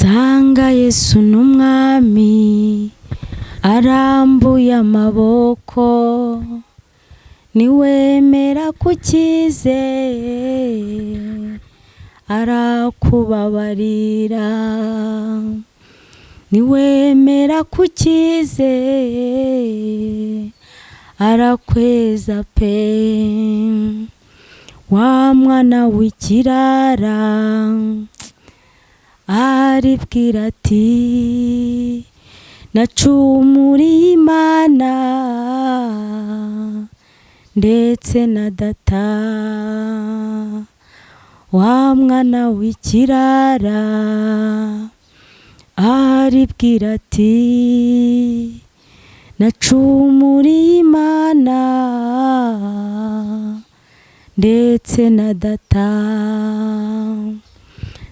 Sanga Yesu n'umwami arambuye amaboko, niwemera kukize arakubabarira, niwemera kukize arakweza pe. Wa mwana w'ikirara aribwira ati nacumuriye Imana ndetse na data. Wa mwana w'ikirara aribwira ati nacumuriye Imana ndetse na data.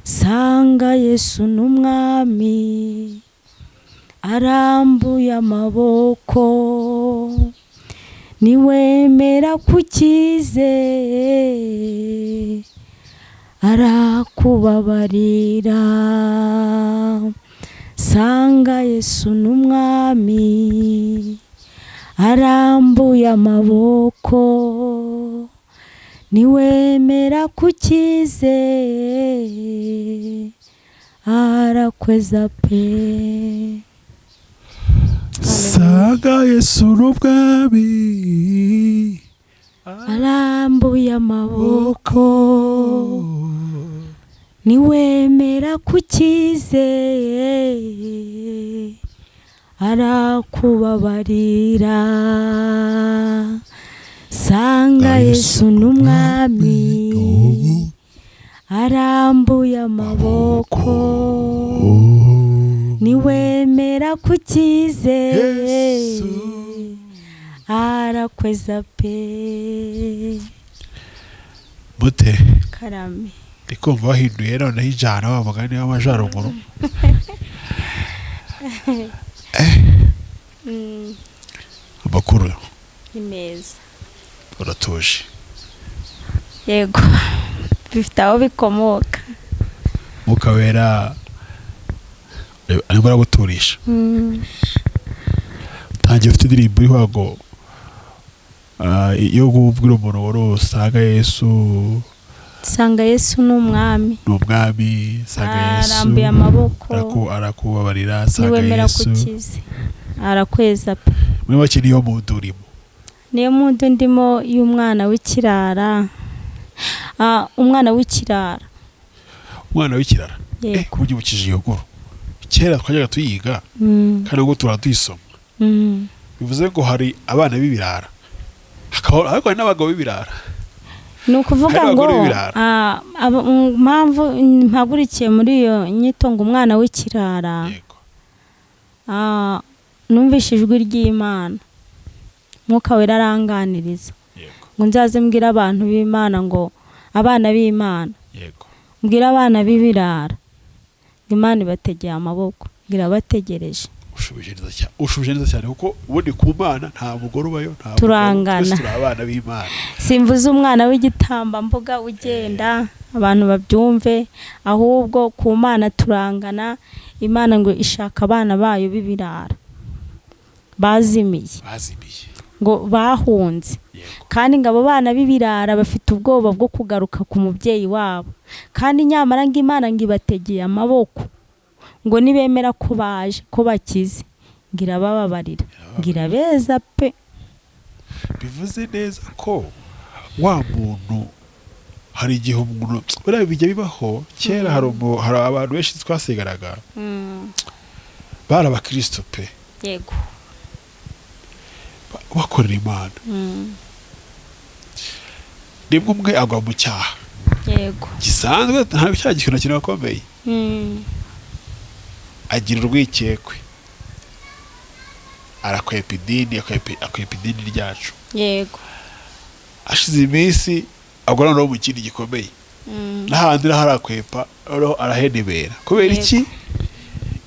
Sanga Yesu n'umwami arambuye amaboko, niwemera kukize arakubabarira. Sanga Yesu n'umwami arambuye amaboko, niwemera kukize arakweza pe. Sanga Yesu n'ubwami arambuye amaboko, niwemera kukize arakubabarira. Sanga Yesu n'umwami arambuye amaboko, niwemera kukize Yesu. arakweza pe. Mute? Karame. Ndi kumva wahinduye noneho ijana wa mugani w'amajyaruguru. Amakuru? Ni meza. Uratuje? Yego, bifite aho bikomoka. Mwuka Wera arimo araguturisha. Tangiye ufite indirimbo iriho ngo yo kubwira umuntu wari usanga Yesu. Sanga Yesu ni umwami. Ni umwami, sanga Yesu. Arambuye amaboko. Arakubabarira, sanga niwemera Yesu. kukize arakweza pe. Muri make niyo muntu urimo. Niyo muntu ndimo y'umwana w'ikirara. Umwana w'ikirara. Umwana w'ikirara. Yego. Ubyibukije iyo nkuru, kera twajyaga tuyiga kandi ubwo turaduyisoma. Bivuze ngo hari abana b'ibirara, hakaba ariko hari n'abagabo b'ibirara. Ni ukuvuga Hari ngo abagore b'ibirara. Mpamvu mpagurikiye muri iyo nyito ngo umwana w'ikirara, numvise ijwi ry'Imana, Mwuka Wera aranganiriza ngo nzaze mbwire abantu b'Imana, ngo abana b'Imana, mbwire abana b'ibirara ngo Imana ibategeye amaboko, ngo irabategereje. Ushubije neza cyane, ushubije neza cyane, kuko ubundi ku Mana nta mugore ubayo, nta mugabo. Turangana. Twese turi abana b'Imana. Simvuze umwana w'igitambambuga ugenda abantu babyumve, ahubwo ku Mana turangana. Imana ngo ishaka abana bayo b'ibirara bazimiye, bazimiye, ngo bahunze. Kandi ngo abo bana b'ibirara bafite ubwoba bwo kugaruka ku mubyeyi wabo, kandi nyamara ngo Imana ngo ibategeye amaboko, ngo nibemera ko baje ko bakize ngo irabababarira, ngo irabeza pe. Bivuze neza ko wa muntu, hari igihe umuntu, buriya bijya bibaho kera, hari abantu benshi twasigaraga bari abakristo pe, bakorera Imana. Rimwe umwe agwa mu cyaha gisanzwe, nta cyaha gikintu kintu gakomeye, agira urwikekwe, arakwepa idini, akwepa idini ryacu. Ashize iminsi agwa noneho mu kindi gikomeye, n'ahandi naho arakwepa, noneho arahenebera. Kubera iki?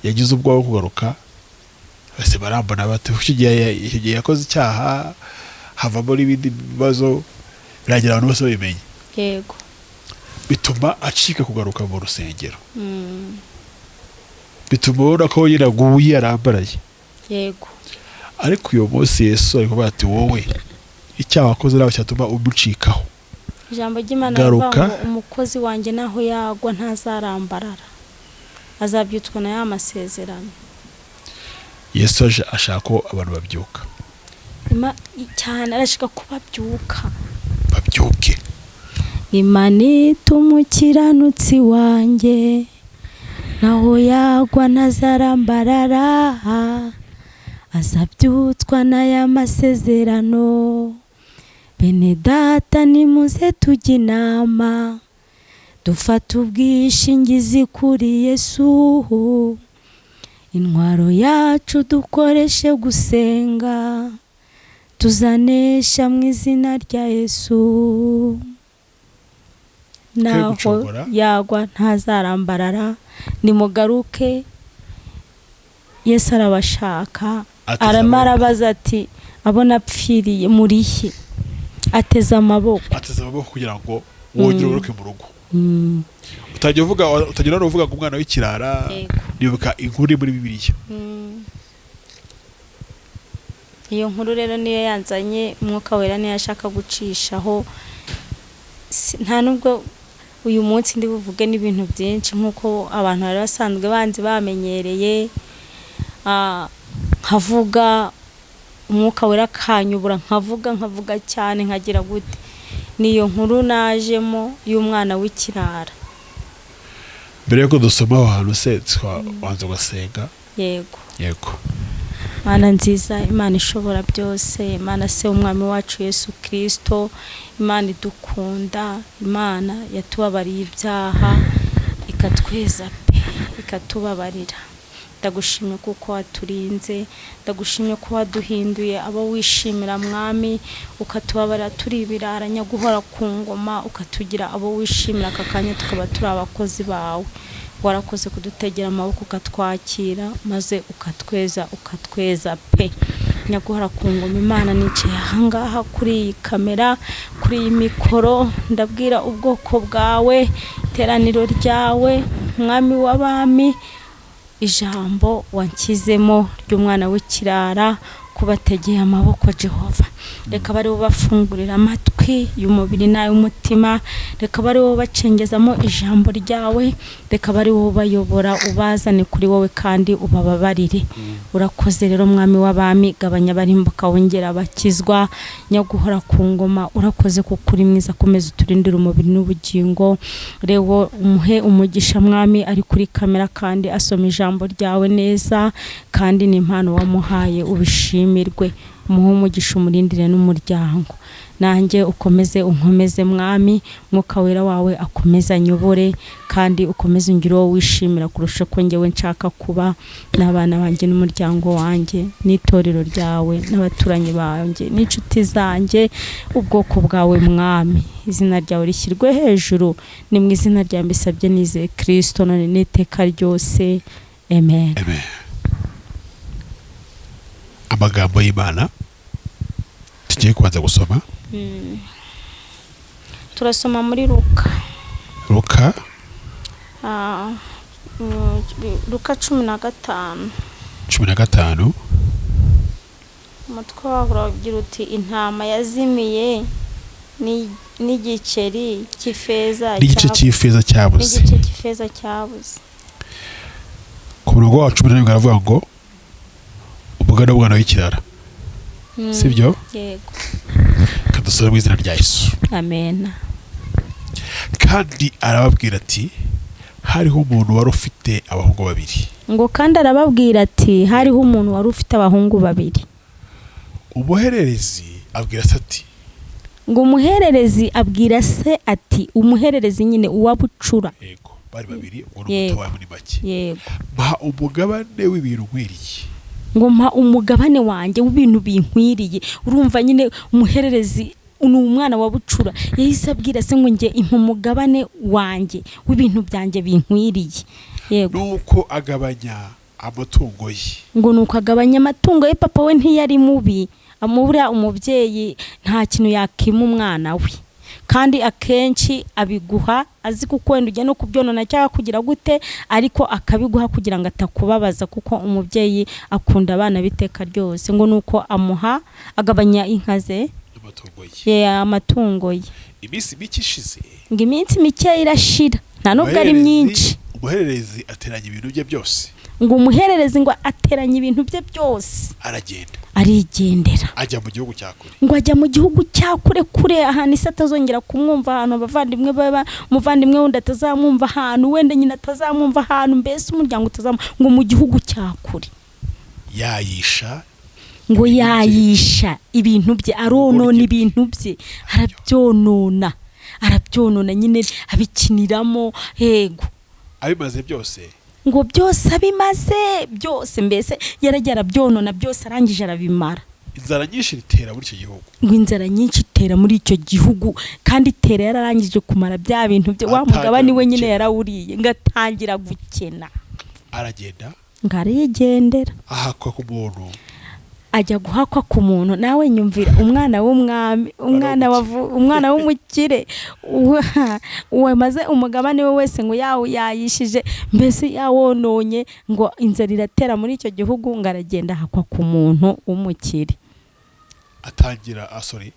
Yagize ubwoba bwo kugaruka, bose barambona bate? Kuko icyo gihe yakoze icyaha, havamo n'ibindi bibazo, birangira abantu bose babimenye. Bituma acika kugaruka mu rusengero. Bituma ubona ko nyine aguye, arambaraye. Ariko uyu munsi Yesu ari kuvuga ati: "Wowe, icyaha wakoze ntabwo cyatuma umucikaho." Ijambo ry'Imana rivuga Garuka. ngo umukozi wanjye naho yagwa ntazarambarara, azabyutswa na ya masezerano. Yesu aje ashaka ko abantu babyuka. Cyane, arashaka ko babyuka. Babyuke. Imana umukiranutsi wanjye naho yagwa ntazarambarara, azabyutswa n'aya masezerano. Bene data, nimuze tujye inama, dufate ubwishingizi kuri Yesu. Intwaro yacu dukoreshe gusenga, tuzanesha mu izina rya Yesu. Naho Gucogora. yagwa ntazarambarara. Nimugaruke, Yesu arabashaka. Ateze Arimo amaboko. arabaza ati: "Abo napfiriye murihe?" Ateze amaboko. Ateze amaboko kugira ngo wongere ugaruke mu rugo. Utajya uvuga, utajya uvuga ngo umwana w'ikirara. Nibuka inkuru iri muri Bibiliya. Iyo nkuru rero niyo yanzanye, Umwuka Wera niyo ashaka gucishaho. Nta nubwo uyu munsi ndi buvuge n'ibintu byinshi nk'uko abantu bari basanzwe banzi bamenyereye. Nkavuga, Umwuka Wera akanyubura, nkavuga, nkavuga cyane, nkagira gute. Niyo nkuru najemo y'umwana w'ikirara. Mbere yuko dusoma aho hantu se, twabanza ugasenga? Yego. Yego. Mana nziza, Imana ishobora byose, Imana se Umwami wacu Yesu Kirisito, Imana idukunda, Imana yatubabariye ibyaha ikatweza pe, ikatubabarira, ndagushimye kuko waturinze, ndagushimye ko waduhinduye abo wishimira, Mwami, ukatubabarira turi ibirara, nyaguhora ku ngoma, ukatugira abo wishimira, aka kanya tukaba turi abakozi bawe. Warakoze kudutegera amaboko, ukatwakira, maze ukatweza, ukatweza pe, nyaguhora ku ngoma. Imana, nicaye ahangaha kuri iyi kamera, kuri iyi mikoro, ndabwira ubwoko bwawe, iteraniro ryawe, Mwami w'abami, ijambo wanshyizemo ry'umwana w'ikirara, kubategeye amaboko. Jehova, reka bari bafungurira amatwi y'umubiri n'ay'umutima, reka bari bo bacengezamo ijambo ryawe, reka bari bo bayobora, ubazane kuri wowe kandi ubababarire. Urakoze rero, Mwami w'abami, gabanya abarimbuka, wongera abakizwa, nyaguhora ku ngoma. Urakoze kuko uri mwiza, komeza uturindire umubiri n'ubugingo. Rewo umuhe umugisha, Mwami, ari kuri kamera kandi asoma ijambo ryawe neza, kandi ni impano wamuhaye, ubishimirwe. Umuhe umugisha, umurindire n'umuryango. Nanjye ukomeze unkomeze, Mwami, Mwuka Wera wawe akomeze anyobore, kandi ukomeze ungire uwo wishimira kurusha uko njyewe nshaka kuba, n'abana banjye n'umuryango wanjye n'itorero ryawe n'abaturanyi banjye n'inshuti zanjye, ubwoko bwawe. Mwami, izina ryawe rishyirwe hejuru. Ni mu izina rya mbisabye nizeye Kirisito, none n'iteka ryose, amen. Amen. Amagambo y'Imana tugiye kubanza gusoma. Turasoma muri Luka. Luka. Luka 15. 15. Umutwe waho uragira uti: "Intama yazimiye n'igiceri cy'ifeza n'igice cy'ifeza cyabuze. N'igice cy'ifeza cyabuze. Ku murongo wa 11 aravuga ngo umugani w'umwana w'ikirara. Sibyo? Yego. Kadusome mu izina rya Yesu. Amen. Kandi arababwira ati: "Hariho umuntu wari ufite abahungu babiri." Ngo kandi arababwira ati: "Hariho umuntu wari ufite abahungu babiri." Umuhererezi abwira se ati: Ngo umuhererezi abwira se ati, umuhererezi nyine uwabucura. Yego, bari babiri, ubwo ni umuto muri make. "Mpa umugabane w'ibintu nkwiriye." Ngo mpa umugabane wanjye w'ibintu binkwiriye. Urumva nyine umuhererezi ni umwana wa bucura, yahise abwira se ngo njye impa umugabane wanjye w'ibintu byanjye binkwiriye. Yego. Nuko agabanya amatungo ye. Ngo nuko agabanya amatungo ye. Papa we ntiyari mubi, amubura umubyeyi nta kintu yakima umwana we. Kandi akenshi abiguha azi kuko wenda ujya no kubyonona cyangwa kugira gute, ariko akabiguha kugira ngo atakubabaza, kuko umubyeyi akunda abana biteka ryose. Ngo nuko amuha, agabanya inka ze n'amatungo ye, amatungo ye. Iminsi mike ishize, ngo iminsi mike irashira, nta nubwo ari myinshi, umuhererezi ateranya ibintu bye byose. Ngo umuhererezi ngo ateranya ibintu bye byose, aragenda, arigendera, ajya mu gihugu cya kure. Ngo ajya mu gihugu cya kure kure, ahantu isi atazongera kumwumva, ahantu abavandimwe baba, umuvandimwe wundi atazamwumva, ahantu wenda nyina atazamwumva, ahantu mbese umuryango utazamwumva, ngo mu gihugu cya kure. Yayisha ngo yayisha ibintu bye, aronona ibintu bye, arabyonona, arabyonona nyine, abikiniramo. Yego. Abimaze byose. Ngo byose abimaze byose, mbese yaragiye arabyonona byose, arangije arabimara. Inzara nyinshi itera muri icyo gihugu. Ngo inzara nyinshi itera muri icyo gihugu, kandi itera yararangije kumara bya bintu bye, wa mugabane we nyine yarawuriye, ngo atangira gukena. Aragenda, ngo arigendera, ahakwa ku muntu. Ajya guhakwa ku muntu. Nawe nyumvira, umwana w'umwami, umwana w'umukire wamaze umugabane we wese, ngo yawe yayishije, mbese yawononye, ngo inzara iratera muri icyo gihugu, ngo aragenda ahakwa ku muntu w'umukire. Atangira asore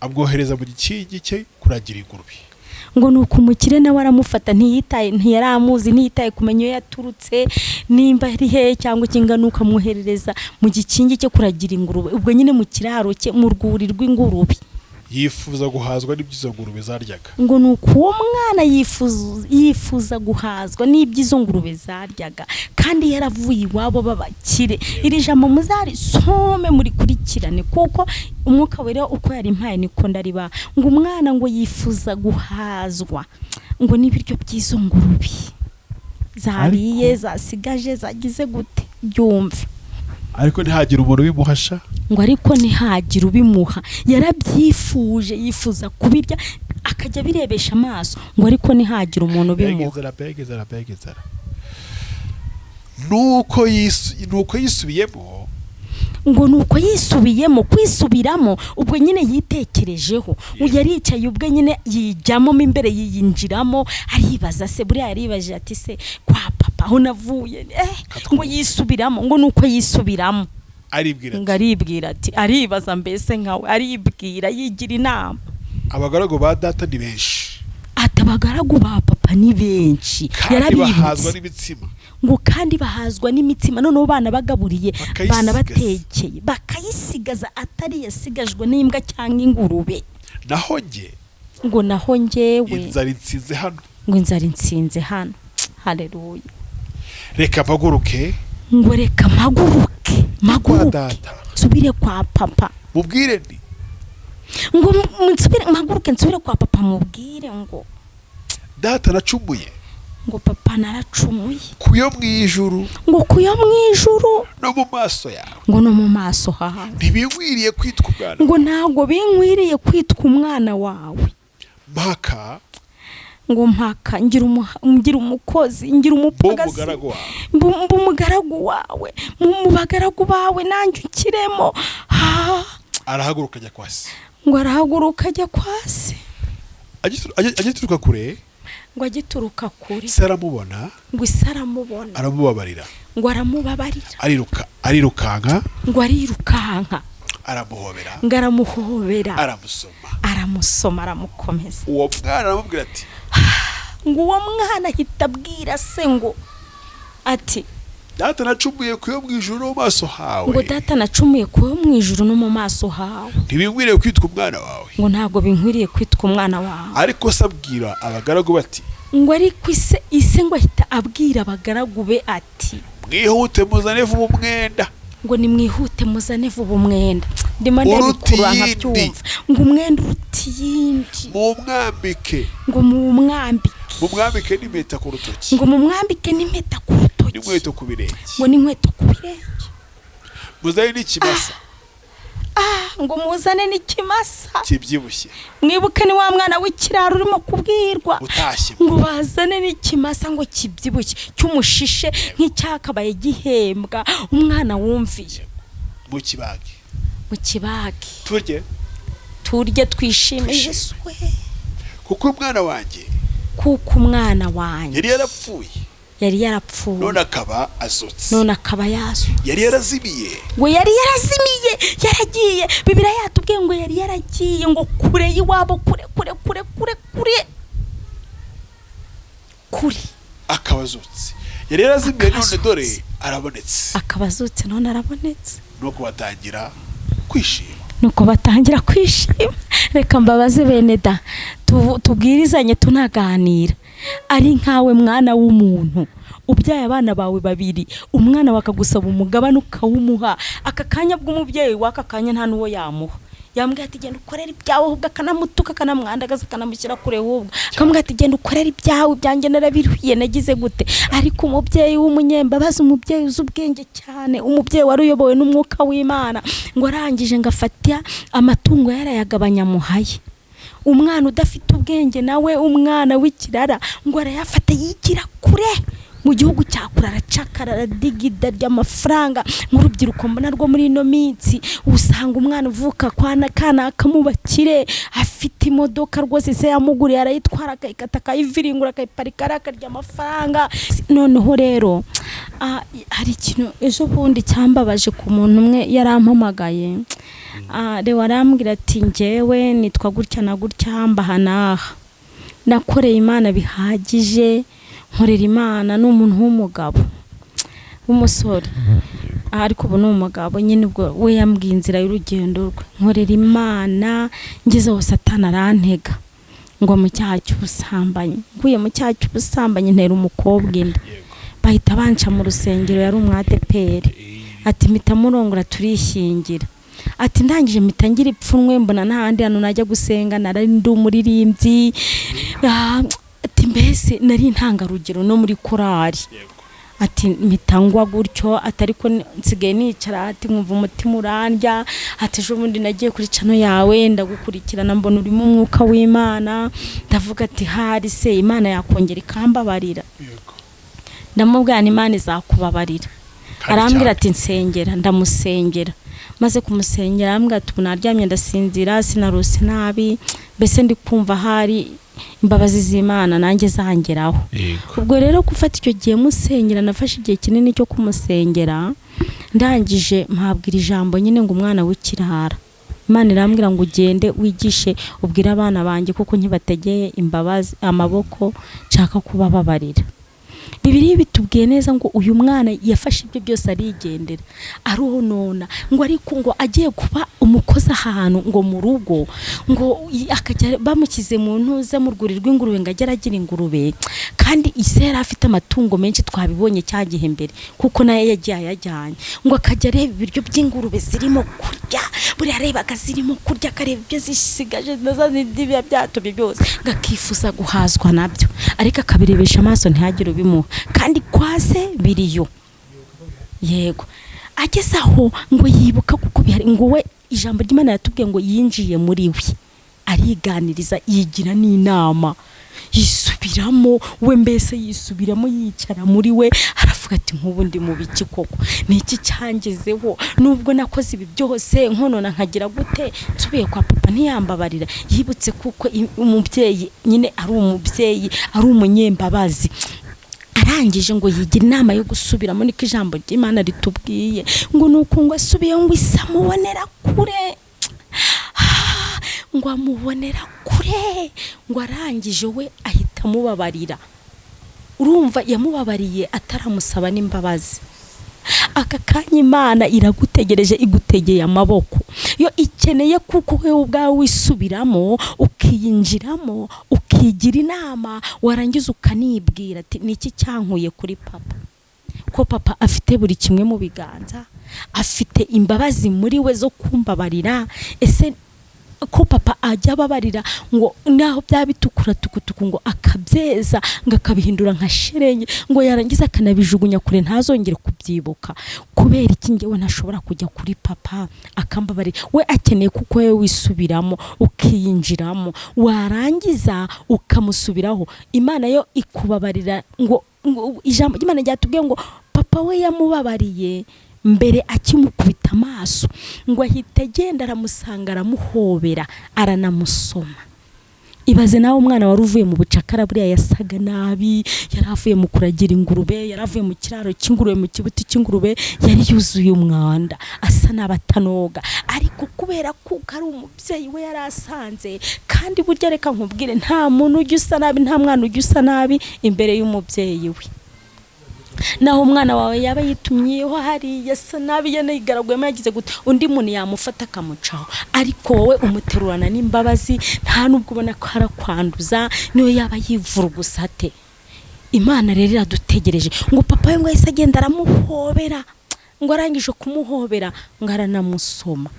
amwohereza mu gikingi cye kuragira ingurube. Ngo nuko umukire nawe aramufata, ntiyitaye, ntiyaramuzi, ntiyitaye kumenya iyo yaturutse, nimba ari hehe cyangwa ikinga, nuko amwoherereza mu gikingi cye kuragira ingurube, ubwo nyine mu kiraro cye, mu rwuri rw'ingurube. Yifuza guhazwa n'ibyo ngurube zaryaga. Ngo nuko uwo mwana yifuza guhazwa n'ibyo ngurube zaryaga, kandi yaravuye iwabo b'abakire. Iri jambo muzarisome murikurikirane, kuko umwuka wera uko yari impaye niko ndariba. Ngo umwana ngo yifuza guhazwa ngo n'ibiryo by'izo ngurube zariye, zasigaje, zagize gute, byumve. Ariko ntihagire umuntu ubimuhasha. Ngo ariko ntihagire ubimuha. Yarabyifuje, yifuza kubirya, akajya abirebesha amaso, ngo ariko ntihagire umuntu ubimuha. Inzara. Nuko yisubiyemo. Ngo nuko yisubiyemo, kwisubiramo ubwo nyine yitekerejeho, yaricaye ubwo nyine yijyamo mo imbere, yiyinjiramo, aribaza se, buriya yaribaje ati se kwa papa aho navuye, ngo yisubiramo, ngo nuko yisubiramo aribwira, ngo aribwira ati, aribaza mbese nkawe, aribwira, yigira inama. Abagaragu ba data ni benshi. Ati abagaragu ba papa ni benshi, yarabibutse n'imitsima. Ngo kandi bahazwa n'imitsima, noneho bana bagaburiye, bana batekeye, bakayisigaza atari yasigajwe n'imbwa cyangwa ingurube. Naho nge, ngo naho ngewe inzara insinze hano. Ngo inzara insinze hano. Haleluya. Reka mpaguruke. Ngo reka mpaguruke, mpaguruke nsubire kwa papa mubwire nti, ngo nsubire, mpaguruke nsubire kwa papa mubwire ngo data nacumuye, ngo papa naracumuye kuyo mu ijuru, ngo kuyo mu ijuru no mu maso yawe, ngo no mu maso hawe, ntibinkwiriye kwitwa umwana, ngo ntago binkwiriye kwitwa umwana wawe. Mpaka, ngo mpaka ngira umukozi, ngira umupagasi, mba umugaragu wawe, mu bagaragu bawe nanjye ukiremo. Arahaguruka ajya kwa se. Ngo arahaguruka ajya kwa se. Agituruka kure, ngo agituruka kure, se aramubona, ngo ise aramubona, aramubabarira, ngo aramubabarira, arirukanka, ngo arirukanka, aramuhobera, ngo aramuhobera, aramusoma, aramusoma, aramukomeza. Uwo mwana aramubwira ati, ngo uwo mwana ahita abwira se ngo ati data nacumuye kuyo mu ijuru no mu maso hawe, ngo data nacumuye kuyo mu ijuru no mu maso hawe, ntibinkwiriye kwitwa umwana wawe, ngo ntabwo binkwiriye kwitwa umwana wawe. Ariko se abwira abagaragu bati, ngo ariko ise ngo ahita abwira abagaragu be ati mwihute muzane vuba umwenda, ngo nimwihute muzane vuba umwenda. Ndimo ndabikura nkabyumva. Ngo umwenda uruta iyindi, mumwambike, ngo mumwambike, mumwambike n'impeta ku rutoki, ngo mumwambike n'impeta ku rutoki, n'inkweto ku birenge, ngo n'inkweto ku birenge, muzane n'ikimasa, ngo muzane n'ikimasa kibyibushye. Mwibuke ni wa mwana w'ikiraro urimo kubwirwa, utashye, ngo bazane n'ikimasa ngo kibyibushye cy'umushishe nk'icyakabaye gihembwa umwana wumviye. Mu kibage, mu kibage turye, Turye twishime. Twishime. Yesu we! Kuko umwana wanjye Kuko umwana wanjye yari yarapfuye, yari yarapfuye, none akaba azutse, none akaba yazutse, yari yarazimiye, ngo yari yarazimiye, yaragiye. Bibiliya yatubwiye ngo yari yaragiye ngo kure y'iwabo, kure kure kure kure kure kure. Akaba azutse. Yari yarazimiye, Akaba none azutse. dore arabonetse. Akaba azutse, none arabonetse. Nuko batangira kwishima. Nuko batangira kwishima. Reka mbabaze bene da, tubwirizanye tunaganira. Ari nkawe mwana w'umuntu, ubyaye abana bawe babiri, umwana bakagusaba umugabane ukawumuha, aka kanya bw'umubyeyi w'aka kanya nta n'uwo yamuha. Yambwira ati: "Genda ukorere ibyawe." Ahubwo akanamutuka, akanamwandagaza, akanamushyira kure. Ahubwo akamubwira ati: "Genda ukorere ibyawe, ibyanjye narabiruhiye, nagize gute?" Ariko umubyeyi w'umunyembabazi, umubyeyi uzi ubwenge cyane, umubyeyi wari uyobowe n'umwuka w'Imana, ngo arangije ngo afata amatungo yarayagabanya, amuhaye. Umwana udafite ubwenge nawe, umwana w'ikirara, ngo arayafata yigira kure mu gihugu cya kure, aracakara, aradigida ry'amafaranga. Nk'urubyiruko mbona rwo muri ino minsi, usanga umwana uvuka kwa kanaka mu bakire, afite imodoka rwose se yamuguriye, arayitwara, akayikata, akayiviringura, akayiparika, akarya amafaranga. Noneho rero hari ikintu ejo bundi cyambabaje ku muntu umwe yarampamagaye. Rero arambwira ati: "Njyewe nitwa gutya na gutya, mbaha n'aha, nakoreye Imana bihagije, nkorera Imana." Ni umuntu w'umugabo w'umusore, ariko ubu ni umugabo nyine. Ubwo we yambwiye inzira y'urugendo rwe: "Nkorera Imana, ngeze hose Satani arantega ngo mu cyaha cy'ubusambanyi, nguye mu cyaha cy'ubusambanyi, ntera umukobwa inda, bahita banca mu rusengero." Yari umwadeperi. Ati: "Mpita murongora, turishyingira." Ati: "Ndangije mpita ngira ipfunwe, mbona nta handi hantu najya gusenga. Nari ndi umuririmbyi." Ati: "Mbese nari intangarugero no muri korari." Ati: "Mpita ngwa gutyo." Ati: "Ariko nsigaye nicara," ati, "nkumva umutima urandya." Ati: "Ejo bundi nagiye kuri channel yawe, ndagukurikirana, mbona urimo umwuka w'Imana, ndavuga ati hari se Imana yakongera ikambabarira?" Ndamubwira nti: "Imana izakubabarira." Kandi Arambwira cyane. ati: "Nsengera." Ndamusengera. Maze kumusengera arambwira ati: "Ubu naryamye ndasinzira, sinarose nabi, mbese ndi kumva hari imbabazi z'Imana nanjye zangeraho." Ubwo rero gufata icyo gihe musengera, nafashe igihe kinini cyo kumusengera. Ndangije mpabwira ijambo nyine ngo umwana w'ikirara. Imana irambwira ngo: "Ugende wigishe, ubwire abana banjye kuko nkibategeye imbabazi amaboko, nshaka kubababarira." Bibiliya bitubwiye neza ngo uyu mwana yafashe ibyo byose arigendera, aronona. Ngo ariko ngo agiye kuba umukozi ahantu ngo mu rugo, ngo akajya bamushyize mu ntuza mu rwuri rw'ingurube, ngo ajye aragira ingurube. Kandi ise yari afite amatungo menshi, twabibonye cya gihe mbere, kuko nayo yagiye ayajyanye. Ngo akajya areba ibiryo by'ingurube zirimo kurya, buriya arebaga zirimo kurya, akareba ibyo zisigaje na za zindi biba byatumye byose, ngo akifuza guhazwa nabyo, ariko akabirebesha amaso ntihagire ubimuha, kandi kwa se biriyo. Yego, ageze aho ngo yibuka kuko bihari. Ngo we ijambo ry'Imana yatubwiye ngo yinjiye muri we, ariganiriza, yigira n'inama, yisubiramo we, mbese yisubiramo, yicara muri we, aravuga ati: "Nk'ubu ndi mu biki koko? Ni iki cyangezeho? Nubwo nakoze ibi byose, nkonona, nkagira gute, nsubiye kwa papa ntiyambabarira?" Yibutse kuko umubyeyi nyine ari umubyeyi, ari umunyembabazi. Arangije ngo yigira inama yo gusubiramo, niko ijambo ry'Imana ritubwiye. Ngo ni uko ngo asubiye, ngo ise amubonera kure. Ngo amubonera kure, ngo arangije we ahita amubabarira. Urumva yamubabariye ataramusaba n'imbabazi. Aka kanya Imana iragutegereje, igutegeye amaboko. Yo ikeneye kuko wowe ubwawe wisubiramo, ukiyinjiramo, ukigira inama, warangiza ukanibwira ati: "Ni iki cyankuye kuri papa, ko papa afite buri kimwe mu biganza, afite imbabazi muri we zo kumbabarira? Ese ko papa ajya ababarira, ngo naho byaba bitukura tukutuku, ngo akabyeza, ngo akabihindura nka sherenge, ngo yarangiza akanabijugunya kure ntazongere kubyibuka, kubera iki ngewe ntashobora kujya kuri papa akambabarira?" We akeneye kuko wowe wisubiramo, ukiyinjiramo, warangiza ukamusubiraho. Imana yo ikubabarira. Ngo ijambo ry'Imana ryatubwiye ngo papa we yamubabariye mbere akimukubita. amaso, ngo ahita agenda aramusanga aramuhobera aranamusoma. Ibaze nawe umwana wari uvuye mu bucakara, buriya yasaga nabi, yari avuye mu kuragira ingurube, yari avuye mu kiraro cy'ingurube, mu kibuti cy'ingurube, yari yuzuye umwanda, asa n'abatanoga. Ariko kubera ko ari umubyeyi we yari asanze, kandi burya reka nkubwire, nta muntu ujya usa nabi, nta mwana ujya usa nabi imbere y'umubyeyi we. Naho umwana wawe yaba yitumyeho hariya asa nabi, yanigaraguyemo, yagize gute, undi muntu yamufata akamucaho, ariko wowe umuterurana n'imbabazi, nta nubwo ubona ko harakwanduza, niyo yaba yivurugusa ate. Imana rero iradutegereje. Ngo papa we ngo yahise agenda aramuhobera, ngo arangije kumuhobera ngo aranamusoma.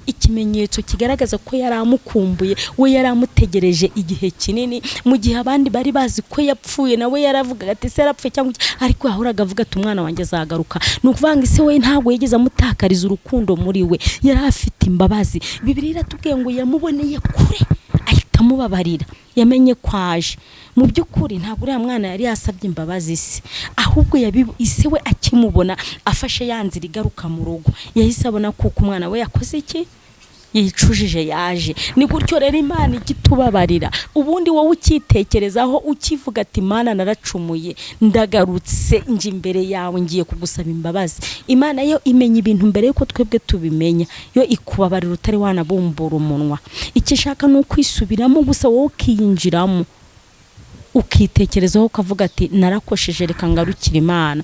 Ikimenyetso kigaragaza ko yari amukumbuye, we yari amutegereje igihe kinini, mu gihe abandi bari bazi ko yapfuye, nawe yaravugaga ati se yarapfuye cyangwa iki, ariko yahoraga avuga ati umwana wanjye azagaruka. Ni ukuvuga ngo ise we ntabwo yigeze amutakariza urukundo muri we, yari afite imbabazi. Bibiliya iratubwiye ngo yamuboneye kure ahita amubabarira, yamenye ko aje. Mu by'ukuri ntabwo uriya mwana yari yasabye imbabazi se, ahubwo ise we akimubona afashe ya nzira igaruka mu rugo, yahise abona kuko umwana we yakoze iki, yicujije, yaje. Ni gutyo rero Imana ijya itubabarira. Ubundi wowe ukitekerezaho ukivuga ati Mana naracumuye, ndagarutse nje imbere yawe, ngiye kugusaba imbabazi. Imana yo imenya ibintu mbere yuko twebwe tubimenya, yo ikubabarira utari wanabumbura umunwa. Icyo ishaka ni ukwisubiramo gusa, wowe ukiyinjiramo, ukitekerezaho ukavuga ati narakosheje, reka ngarukire Imana.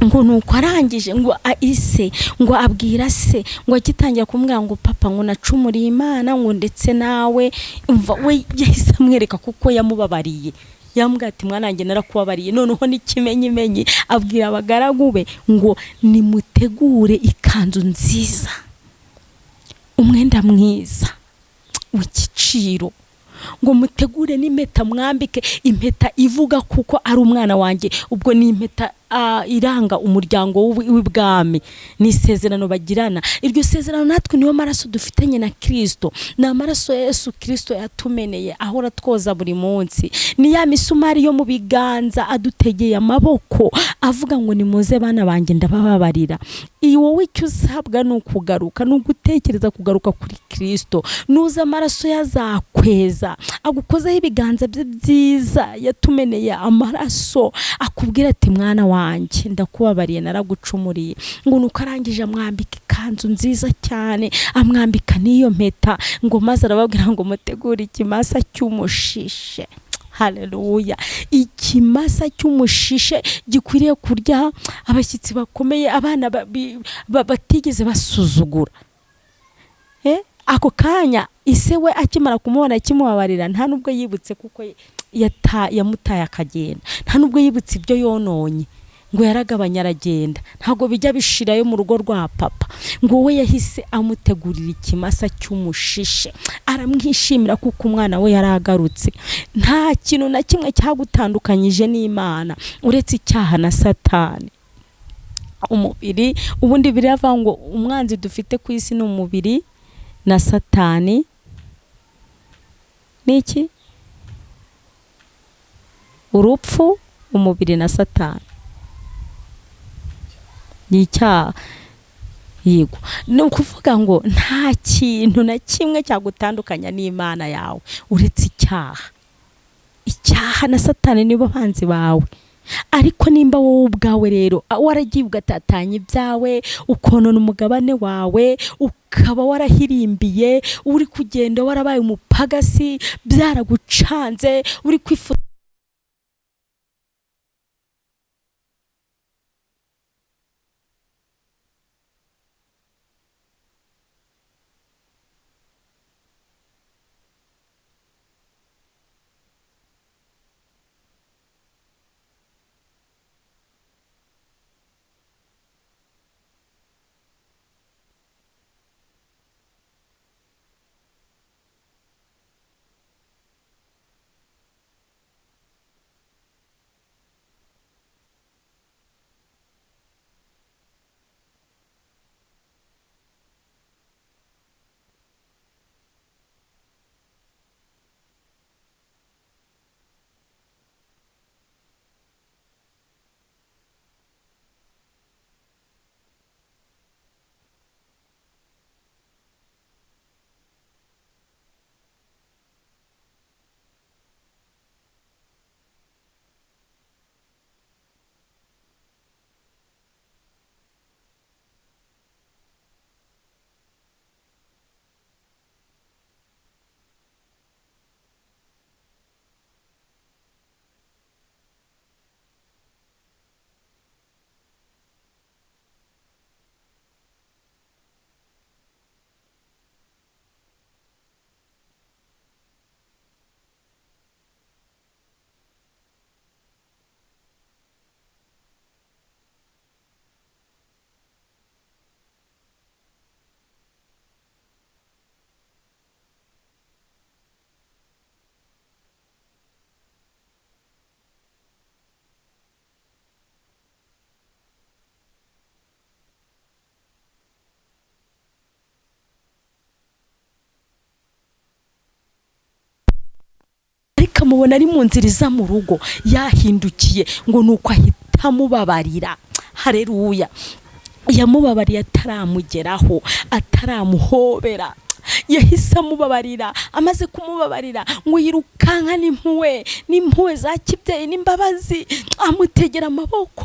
Ngo nuko arangije ngo ise ngo abwira se, ngo agitangira kumubwira ngo papa ngo nacumuriye Imana, ngo ndetse nawe. Umva, we yahise amwereka kuko yamubabariye, yamubwira ati mwana wanjye narakubabariye. Noneho n'ikimenyimenyi abwira abagaragu be ngo nimutegure ikanzu nziza, umwenda mwiza w'igiciro, ngo mutegure n'impeta, mwambike impeta ivuga kuko ari umwana wanjye. Ubwo ni impeta iranga umuryango w'ibwami, ni isezerano bagirana. Iryo sezerano natwe niyo maraso dufitanye na Kristo, ni amaraso ya Yesu Kristo yatumeneye, ahora twoza buri munsi. Ni ya misumari yo mu biganza adutegeye amaboko avuga ngo nimuze bana banjye ndabababarira. Iyi wowe icyo usabwa ni ukugaruka, ni ugutekereza kugaruka kuri Kristo. Nuza amaraso yazakweza, agukozeho ibiganza bye byiza yatumeneye amaraso, akubwira ati mwana wanjye ndakubabariye, naragucumuriye. Ngo nuko arangije amwambika ikanzu nziza cyane, amwambika n'iyo mpeta, ngo maze arababwira ngo mutegure ikimasa cy'umushishe. Haleluya! Ikimasa cy'umushishe gikwiriye kurya abashyitsi bakomeye, abana batigeze basuzugura. Ako kanya ise we akimara kumubona akimubabarira, nta nubwo yibutse kuko yamutaye akagenda, nta nubwo yibutse ibyo yononye, ngo yaragabanya aragenda, ntabwo bijya bishirayo mu rugo rwa papa. Ngo we yahise amutegurira ikimasa cy'umushishe, aramwishimira kuko umwana we yaragarutse. Nta kintu na kimwe cyagutandukanyije n'Imana uretse icyaha na Satani. Umubiri, ubundi biravuga ngo umwanzi dufite ku isi ni umubiri na Satani. Niki? Urupfu, umubiri na Satani. Ni icyaha. Yego, ni ukuvuga ngo nta kintu na kimwe cyagutandukanya n'Imana yawe uretse icyaha. Icyaha na Satani nibo banzi bawe. Ariko nimba wowe ubwawe rero waragiye ugatatanya ibyawe, ukonona umugabane wawe, ukaba warahirimbiye, uri kugenda warabaye umupagasi, byaragucanze, uri kwifuza Ariko amubona ari mu nzira iza mu rugo yahindukiye, ngo ni uko ahita amubabarira. Hareruya! Yamubabariye ataramugeraho, ataramuhobera, yahise amubabarira. Amaze kumubabarira ngo yirukanka n'impuhwe, n'impuhwe za kibyeyi n'imbabazi, amutegera amaboko.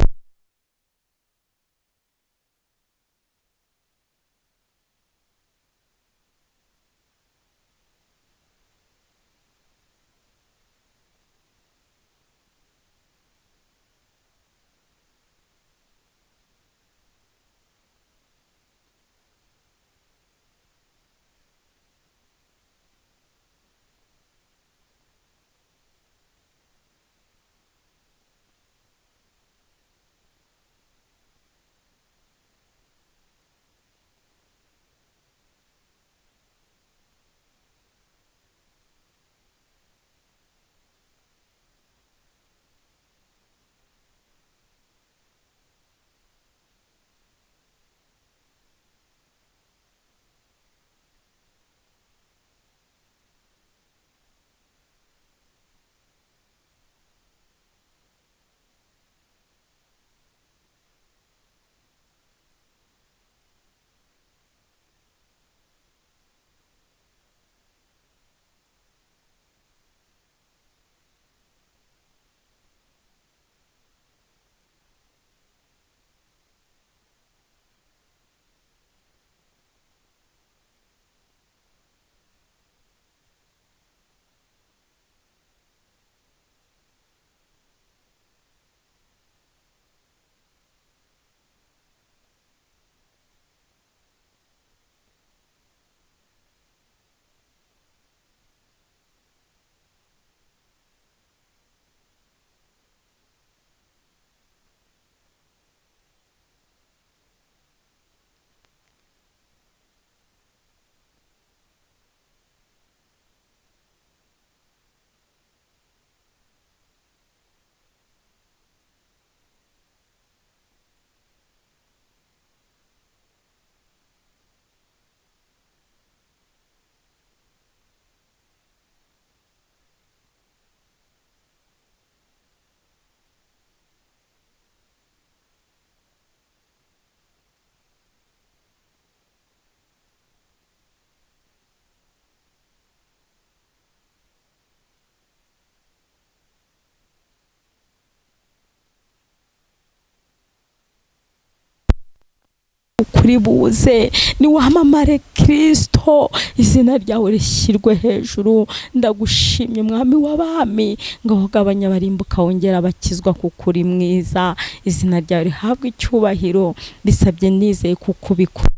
Kuri buze niwamamare Kristo, izina ryawe rishyirwe hejuru. Ndagushimye Mwami w'abami, ngo gabanya abarimbuka wongera abakizwa kuko uri mwiza. Izina ryawe rihabwe icyubahiro, bisabye nizeye kuko ubikora.